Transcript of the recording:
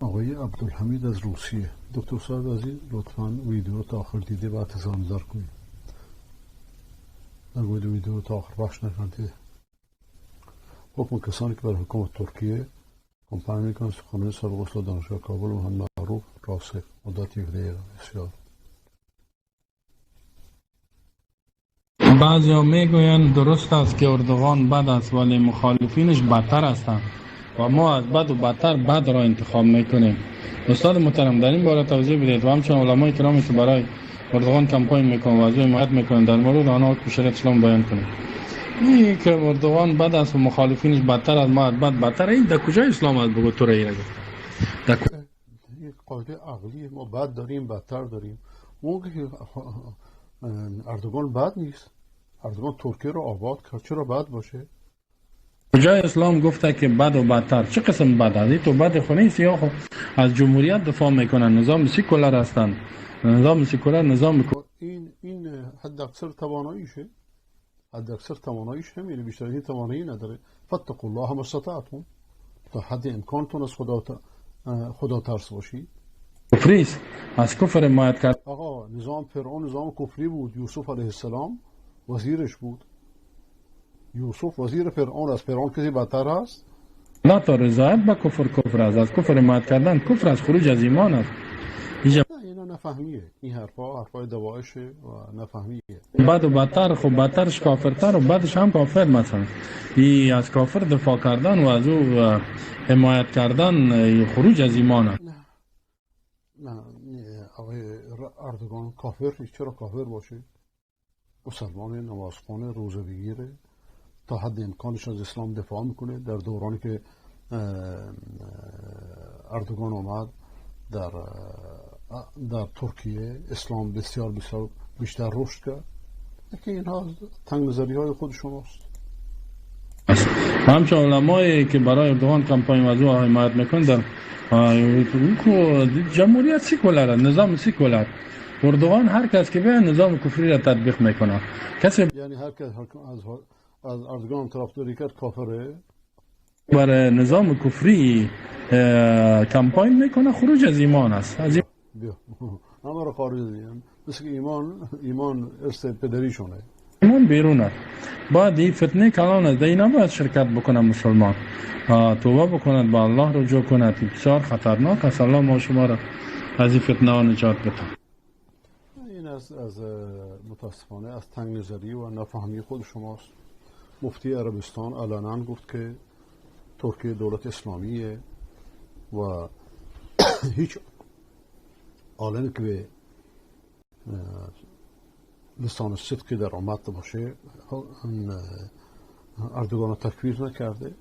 آقای عبدالحمید از روسیه: دکتر صاحب عزیز، لطفا ویدیو تا آخر دیده و اظهار نظر کنید. نگوید ویدیو تا آخر پخش نکردید. حکم کسانی که بر حکومت ترکیه کمپانی میکنند. سخنرانی سابق استاد دانشگاه کابل محمد معروف راسخ، مدت 1 دقیقه. بسیار بعضی ها میگویند درست است که اردوغان بد است، ولی مخالفینش بدتر هستند و ما از بد و بدتر بد را انتخاب میکنیم. استاد محترم، در این باره توضیح بدهید و همچنین علمای کرامی که برای اردوغان کمپاین میکنن و از او حمایت میکنن، در مورد آنها حکم شریعت اسلام بیان کنید. این که اردوغان بد است و مخالفینش بدتر از ما، از بد بدتر، این در کجای اسلام است؟ بگو تو را گفت در یک قاعده عقلی، ما بد داریم، بدتر داریم. موقع که اردوغان بد نیست، اردوغان ترکیه رو آباد کرد، چرا بد باشه؟ کجای اسلام گفته که بد و بدتر؟ چه قسم بد است؟ تو بد خو نیست. یا خو از جمهوریت دفاع میکنن، نظام سیکولار هستند، نظام سیکولار، نظام این حد اکثر تواناییشه، حد اکثر تواناییش همینه، بیشتر این توانایی نداره. فاتقوا الله ما استطعتم، تا حد امکانتون از خدا ترس باشید. کفری است، از کفر حمایت کرد. آقا، نظام فرعون نظام کفری بود. یوسف علیه السلام وزیرش بود. یوسف وزیر فرعون، از فرعون کسی بدتر هست؟ نه، تا رضایت به کفر کفر است. از کفر حمایت کردن کفر است، خروج از ایمان است. نه، اینا نفهمیه. این حرفا حرفای دواعشه و نفهمیه. بد و بدتر، خب بدترش کافرتر و بدش هم کافر. مثلا ای از کافر دفاع کردن و از او حمایت کردن خروج از ایمان است. نه نه، آقای اردوغان کافر نیست. چرا کافر باشه؟ مسلمان، نمازخانه، روزه بگیره، تا حد امکانش از اسلام دفاع میکنه. در دورانی که اردوغان آمد در ترکیه، اسلام بسیار بسیار بیشتر رشد کرد. که اینها تنگ نظری های خود شماست. همچون علمایی که برای اردوغان کمپاین و از او حمایت میکنن، در جمهوریت سیکولار، نظام سیکولار، اردوغان هر کس که به نظام کفری را تطبیق میکنه، کسی یعنی هر کس از اردوغان طرفداری کرد کافره؟ برای نظام کفری کمپاین میکنه خروج از ایمان است، از بیا همه رو خارج از ایمان، مثل ایمان ارث پدریشونه. ایمان بیرون است. باید این فتنه کلان است، اینا باید شرکت بکنه. مسلمان توبه بکند، با الله رجوع کند. بسیار خطرناک است. الله ما شما را از این فتنه ها نجات بده. این از متاسفانه از تنگ نظری و نفهمی خود شماست. مفتی عربستان علنا گفت که ترکیه دولت اسلامیه و هیچ عالمی که به لسان صدقی در آمد باشه اردوغان تکفیر نکرده.